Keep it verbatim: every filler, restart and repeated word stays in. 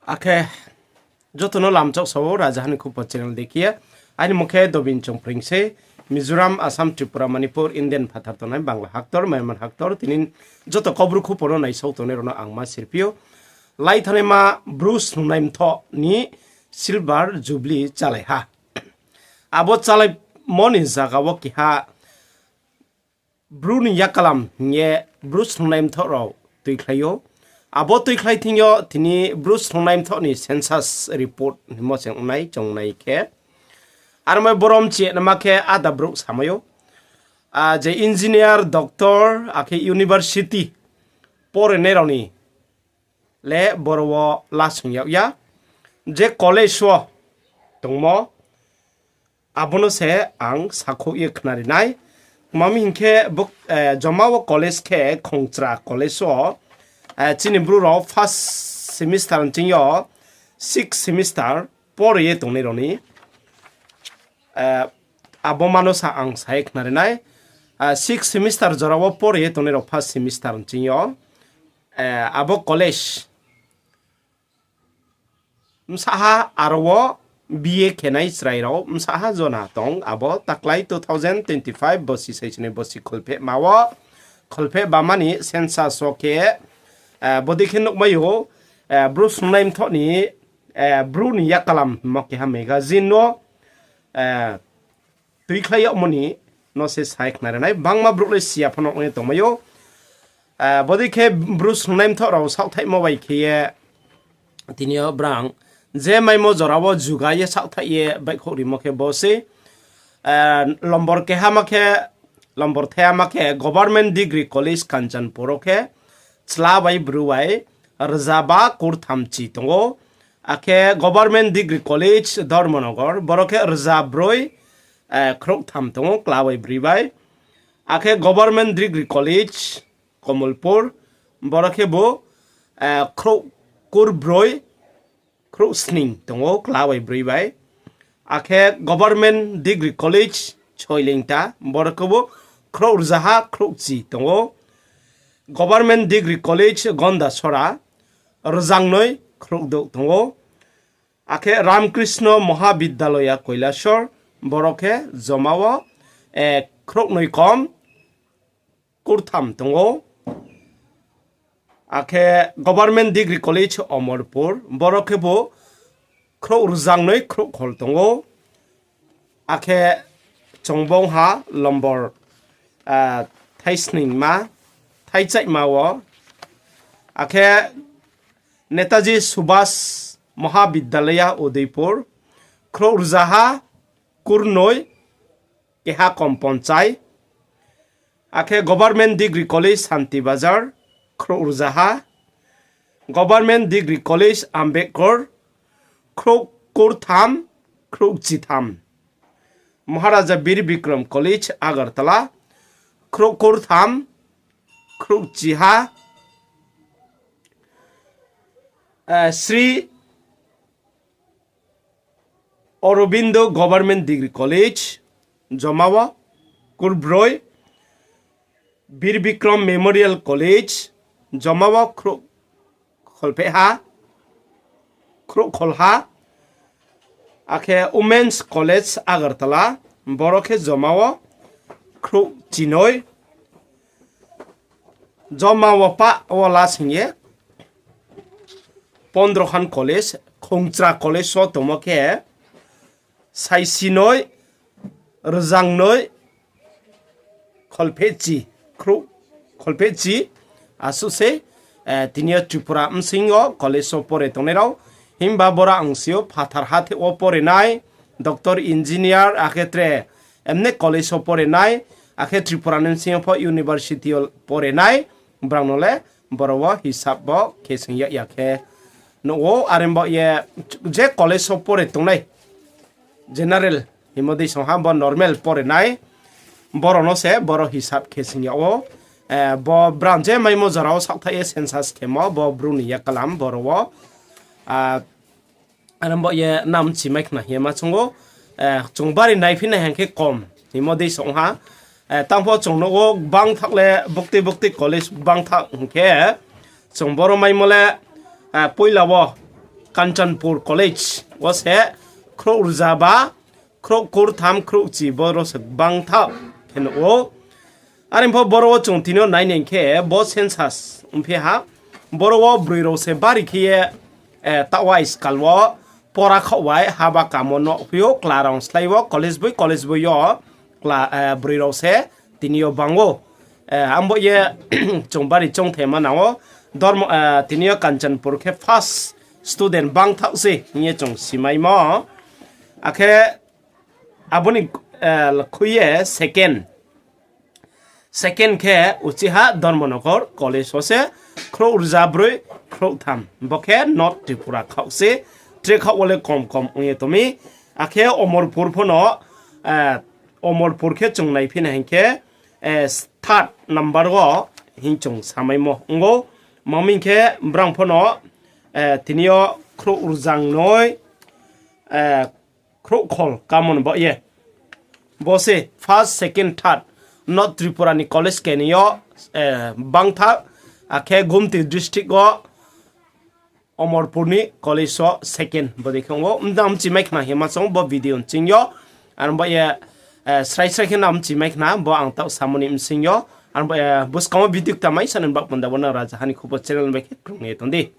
Akhe joto no lamchak sao, Rajaha ni Khupo channel dekhi ye. Aini mung khe Dobin Chongpring se, Mizoram, Assam, Tripura, Manipur, Indian phathar tongnai Bangla haktor, Myanmar haktor, tini joto Kaubru khupo no naisao tongnai rao no ang ma sirphi ou. Lai thanaima Bru snungnai mthoh ni Silver Jubilee chálai ha. Abo chálaimo ni zaga wo keha Bru ni yakalam hing ye Bru snungnai mthoh rao tuikhlai ou. Abo tuikhlai thing yo tini Bru snungnai mthoh ni census report hingmo se ongnai chongnai khe. Aro mai boro mchih nama khe ada brouh samai ou. A, je engineer, doctor, akhe university porinai rao ni le boro wo lasong yag ya. Je college wo tongmo, abo no se ang sakhouh ye khnari nai. Tma mi hing khe, joma wo college khe Khongchra college wo, chini Bru rao first semester nching yo six semester pori ye tongnai rao ni, abo ma no sa ang sa ye khnari nai. Six semester jora wo pori ye tongnai rao first semester nching yo, abo college bsahha aro wo B A khenai chrai rao bsahha jona tong, abo taklái two thousand twenty five bosi saisinoi bosi kholphehma wo, kholphehbama ni census wo khe, bodei khe nuhmai ou, Bru snungnai mthoh ni, Bru ni yakalam hingmo keha magazine no tuikhlai yagmo ni no se sa ye khnari nai, bangma brouh le si ya pho no ong ye tongmai ou. Bodei khe Bru snungnai mthoh rao saohthaihmo bai khe ye tini yo brang je maimo jora wo juga ye saohthaih ye baihkhouh rimo khe bo se, lombor keha ma khe, lombor thaiha ma khe Government Degree College Kanchanpur wo khe chla bai Bru bai rzaba kurtham chi tong ou. Akhe Government Degree College Dharmanagar, boro khe rza broi khrouhtham tong ou, chla bai Bru bai. Akhe Government Degree College Komolpur, boro khebu khrouh kurbroi khrouhsning tong ou, chla bai Bru bai. Akhe Government Degree College Soilengta, boro khebu khrouh rzaha khrouhchi tong ou. Government Degree College Gondasora, rzangnoi khrouhdouh tong ou. Akhe Ramkrishna Mahavidyalaya Kailasor, boro khe joma wo khrouhnoi kom kurtham tong ou. Akhe Government Degree College Amarpur, boro khebu khrouh rzagnoi khrouhkhol tong ou. Akhe chung bongha lombor thaisningma, thaichaihma wo. Akhe Netaji Subhas Mahavidyalaya Udaipur, khrouh rzaha kurnoi keha kom ponchai. Akhe Government Degree College Santi Bazar, khrouh rzaha. Government Degree College Ambedkar, khrouh kurtham khrouhchitham. Maharaja Bir Bikram College Agartala, khrouh kurtham khrouhchiha. Sri Aurobindo Government Degree College, joma wo kurbroi. Bir Bikram Memorial College, joma wo khrouh kholphehha, khrouhkholha. Akhe Women's College Agartala, boro khe joma wo khrouhchinoi. Joma wo pah wo last hing ye Pondrokhan College, Khongchra College wo tongmo khe saisinoi, rzangnoi, kholphehchi, khrouh, kholphehchi, asuh se, tini yo Tripura bsing yo college wo pore tongnai rao. Himba boro ang si ou phathar hatheh wo pore nai, doctor, engineer, akhe tre emne college wo pore nai, akhe Tripura ni bsing yo pho university yo pore nai, brao no le boro wo hisab bo khe sing yag ya khe nuh ou, are bo ye je college wo pore tongnai, general hingmo dei song ha bo normal pore nai, boro no se boro hisab khe sing yag ou. Bo brang je maimo jora wo saohthaih ye census khemo, bo Bru ni yakalam boro wo. Are bo ye nam chimai khna hing ye ma chung ou. Chung bari naiphi nai hing khe kom hingmo dei song ha. Tang pho chung nuh ou gbang thak le bukti bukti college gbang thak hing khe, chung boro maimo le, poila wo Kanchanpur College wo se khrouh rza ba, khrouh kurtham khrouhchi boro se gbangthaoh khe nuh ou. Are pho boro wo chung tini yo nainai khe bo census ongphi ha, boro wo broi rao se bari khe ye, taoh wai skal wo pora khaoh bai haba kamo no phi ou, kla rao slái wo college boi college boi yo broi rao se tini yo bang ou. Abo ye chung bari choungthaima nang ou. Dormo, tini yo Kanchanpur khe first student bangthaoh se hing ye chung simaimo. Akhe abo ni khui ye second, second khe uchih ha Dharmanagar College wo se khrouh rza broi khrouhtham, bo khe North Tripura khaoh se, tre khaoh wo le kom kom ong ye tong mi. Akhe Omorpur pho no, Omorpur khe chung naiphi nai hing khe, third number wo hing chung samaimo ong ou. Maming khe brang pho no, tini yo khrouh rzangnoi, khrouhkhol kamo no baoh ye. Bo se first, second, third, North Tripura ni college keni yo bangthaoh, akhe Gumti district wo Omorpur ni college wo second bodei khe ong ou. Mda mchimai khna hima chung bo video nching yo. Aro baoh ye, srai srai khe na mchimai khna bo ang taoh samo ni bsing yo. Aro baoh ye buskang wo video kta mai sani baoh panda wo no Rajaha ni Khupo channel bai khe krung ye tong di.